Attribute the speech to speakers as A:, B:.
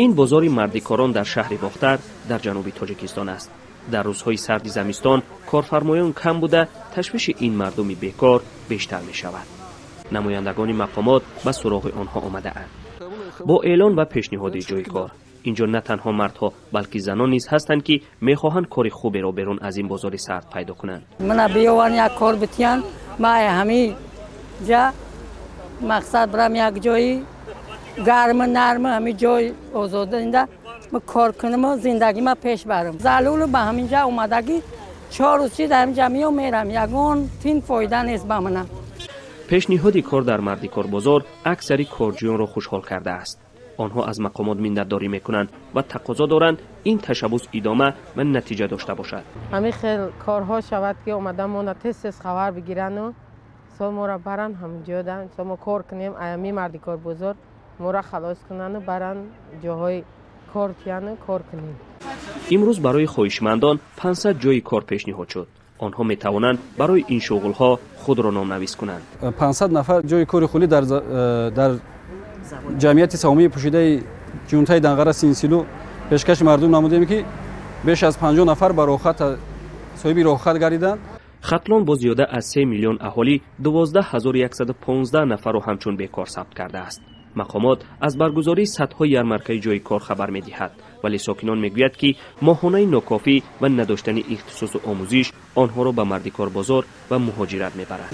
A: Ин бозори мардикорон дар шаҳри Бохтар, дар ҷануби Тоҷикистон аст. Дар рӯзҳои сарди замистон корфармоён кам буда, ташвиши ин мардуми бекор бештар мешавад. Намояндагони мақомот ба суроғи онҳо омадаанд бо эълон ва пешниҳоди ҷои кор. Инҷо на танҳо мардҳо, балки занон низ ҳастанд, ки мехоҳанд кори хуберо берун аз ин бозори сард пайдо кунанд.
B: Мана биёван, як кор битиян, ма ҳами ҷа мақсад бирам, як ҷои гарму нарму, ҳами ҷои озода ма кор кунаму зиндагима пеш барам. Залулу ба ҳамин ҷа омадагӣ 4 рӯз чи дар ҳамин ҷа меом, мерам, ягон тин фоида нест ба мана.
A: Пешниҳоди кор дар мардикорбозор аксари корҷӯёнро хушҳол кардааст. Онҳо аз мақомот миннатдорӣ мекунанд ва тақозо доранд, ин ташаббус идома ва натиҷа дошта бошад.
C: Ҳамин хел корҳо шавад, ки омада мона тез тез хабар бигирану сол моро баранд ҳамҷода, сол мо кор кунем, аями мардикорбозор моро халос кунану баранд ҷоҳои кор тияну кор кунем.
A: Имрӯз барои хоҳишмандон 500 ҷои кор пешниҳод шуд. Онҳо метавонанд барои ин шуғлҳо худро номнавис кунанд.
D: 500 нафар ҷои кори холӣ дар ҷамъияти саҳомии пӯшидаи ҷунтаи Данғара Синсилу пешкаши мардум намудем, ки беш аз 50 нафар ба роҳхат соҳиби роҳхат гардиданд.
A: Хатлон бо зиёда аз 3 миллион аҳолӣ 12 115 нафарро ҳамчун бекор сабт кардааст. Мақомот аз баргузории садҳо ярмаркаи ҷои кор хабар медиҳад, вале сокинон мегӯяд, ки моҳонаи нокофӣ ва надоштани ихтисосу омӯзиш онҳоро ба мардикорбозор ва муҳоҷират мебарад.